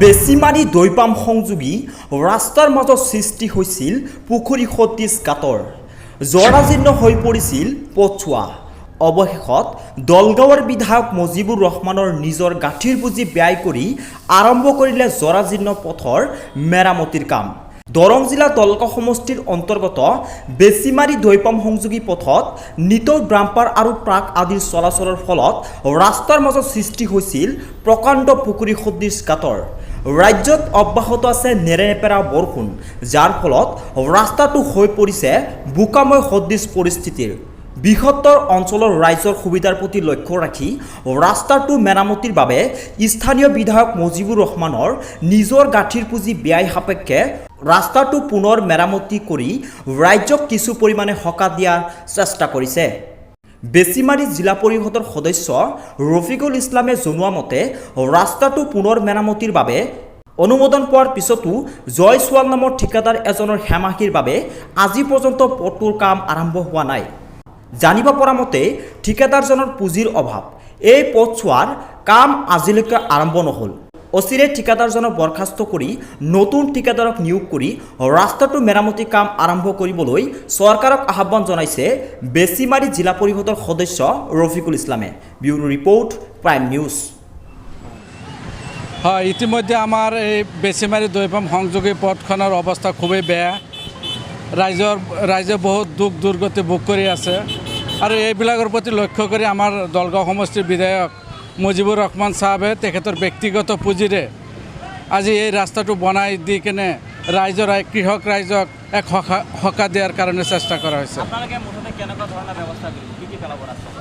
বেছিমাৰী দৈপাম সংযোগী ৰাস্তাৰ মাজত সৃষ্টি হৈছিল পুখুৰী সদৃশ গাঁতৰ। জৰাজীৰ্ণ হৈ পৰিছিল পথছোৱা। অৱশেষত দলগাঁৱৰ বিধায়ক মজিবুৰ ৰহমানৰ নিজৰ গাঁঠিৰ পুঁজি ব্যয় কৰি আৰম্ভ কৰিলে জৰাজীৰ্ণ পথৰ মেৰামতিৰ কাম। দৰং জিলাৰ দলগাঁও সমষ্টিৰ অন্তৰ্গত বেছিমাৰী দৈপাম সংযোগী পথত নিতৌ ডাম্পাৰ আৰু ট্ৰাক আদিৰ চলাচলৰ ফলত ৰাস্তাৰ মাজত সৃষ্টি হৈছিল প্ৰকাণ্ড পুখুৰী সদৃশ গাঁতৰ। ৰাজ্যত অব্যাহত আছে নেৰেনেপেৰা বৰষুণ, যাৰ ফলত ৰাস্তাটো হৈ পৰিছে বোকাময় সদৃশ পৰিস্থিতিৰ। বৃহত্তৰ অঞ্চলৰ ৰাইজৰ সুবিধাৰ প্ৰতি লক্ষ্য ৰাখি ৰাস্তাটো মেৰামতিৰ বাবে স্থানীয় বিধায়ক মজিবুৰ ৰহমানৰ নিজৰ গাঁঠিৰ পুঁজি ব্যয় সাপেক্ষে ৰাস্তাটো পুনৰ মেৰামতি কৰি ৰাইজক কিছু পৰিমাণে সকাহ দিয়াৰ চেষ্টা কৰিছে। বেছিমাৰী জিলা পৰিষদৰ সদস্য ৰফিকুল ইছলামে জনোৱা মতে, ৰাস্তাটো পুনৰ মেৰামতিৰ বাবে অনুমোদন পোৱাৰ পিছতো জয়ছোৱাল নামৰ ঠিকাদাৰ এজনৰ হেমাহিৰ বাবে আজি পৰ্যন্ত পথটোৰ কাম আৰম্ভ হোৱা নাই। জানিব পৰা মতে, ঠিকাদাৰজনৰ পুঁজিৰ অভাৱ এই পথছোৱাৰ কাম আজিলৈকে আৰম্ভ নহ'ল। অচিৰে ঠিকাদাৰজনক বৰ্খাস্ত কৰি নতুন ঠিকাদাৰক নিয়োগ কৰি ৰাস্তাটো মেৰামতি কাম আৰম্ভ কৰিবলৈ চৰকাৰক আহ্বান জনাইছে বেছিমাৰী জিলা পৰিষদৰ সদস্য ৰফিকুল ইছলামে। Bureau' report, prime news. হয়, ইতিমধ্যে আমাৰ এই বেছিমাৰী দৈপাম সংযোগী পথখনৰ অৱস্থা খুবেই বেয়া। ৰাইজে বহুত দুখ দুৰ্গতি ভোগ কৰি আছে আৰু এইবিলাকৰ প্ৰতি লক্ষ্য কৰি আমাৰ দলগাঁও সমষ্টিৰ বিধায়ক মুজিবুৰ ৰহমান চাহাবে তেখেতৰ ব্যক্তিগত পুঁজিৰে আজি এই ৰাস্তাটো বনাই দি কেনে ৰাইজৰ কৃষক ৰাইজক এক সকাহ দিয়াৰ কাৰণে চেষ্টা কৰা হৈছে। আপোনালোকে মুঠতে কেনেকুৱা ধৰণৰ ব্যৱস্থা কৰিব, কি কি পেলাব ৰাস্তাত?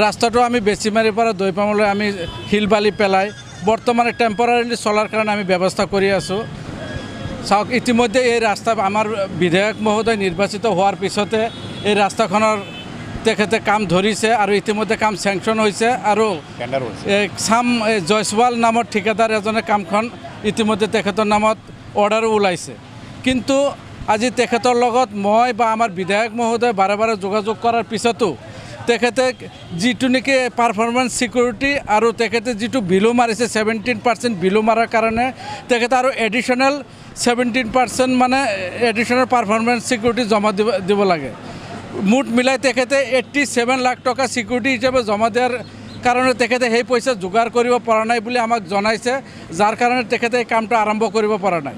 ৰাস্তাটো আমি বেছিমাৰীৰ পৰা দৈপামলৈ আমি শিল বালি পেলাই বৰ্তমানে টেম্পৰাৰীলি চলাৰ কাৰণে আমি ব্যৱস্থা কৰি আছোঁ। চাওক, ইতিমধ্যে এই ৰাস্তা আমাৰ বিধায়ক মহোদয় নিৰ্বাচিত হোৱাৰ পিছতে এই ৰাস্তাখনৰ তেখেতে কাম ধৰিছে আৰু ইতিমধ্যে কাম চেংচন হৈছে আৰু এই চাম এই জয়ছৱাল নামৰ ঠিকাদাৰ এজনে কামখন ইতিমধ্যে তেখেতৰ নামত অৰ্ডাৰো ওলাইছে। কিন্তু আজি তেখেতৰ লগত মই বা আমাৰ বিধায়ক মহোদয় বাৰে বাৰে যোগাযোগ কৰাৰ পিছতো তেখেতে যিটো নেকি পাৰফৰ্মেঞ্চ ছিকিউৰিটি আৰু তেখেতে যিটো বিলো মাৰিছে, 17% বিলো মাৰাৰ কাৰণে তেখেতে আৰু এডিশ্যনেল 17% মানে এডিশ্যনেল পাৰফৰ্মেঞ্চ ছিকিউৰিটি জমা দিব লাগে। মুঠ মিলাই তেখেতে 87 লাখ টকা ছিকিউৰিটি হিচাপে জমা দিয়াৰ কাৰণে তেখেতে সেই পইচা যোগাৰ কৰিব পৰা নাই বুলি আমাক জনাইছে, যাৰ কাৰণে তেখেতে এই কামটো আৰম্ভ কৰিব পৰা নাই।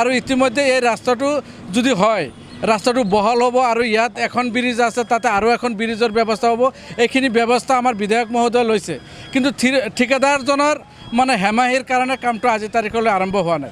আৰু ইতিমধ্যে এই ৰাস্তাটো যদি হয়, ৰাস্তাটো বহল হ'ব আৰু ইয়াত এখন ব্ৰিজ আছে, তাতে আৰু এখন ব্ৰিজৰ ব্যৱস্থা হ'ব। এইখিনি ব্যৱস্থা আমাৰ বিধায়ক মহোদয়ে লৈছে, কিন্তু ঠিকাদাৰজনৰ মানে হেমাহিৰ কাৰণে কামটো আজি তাৰিখলৈ আৰম্ভ হোৱা নাই।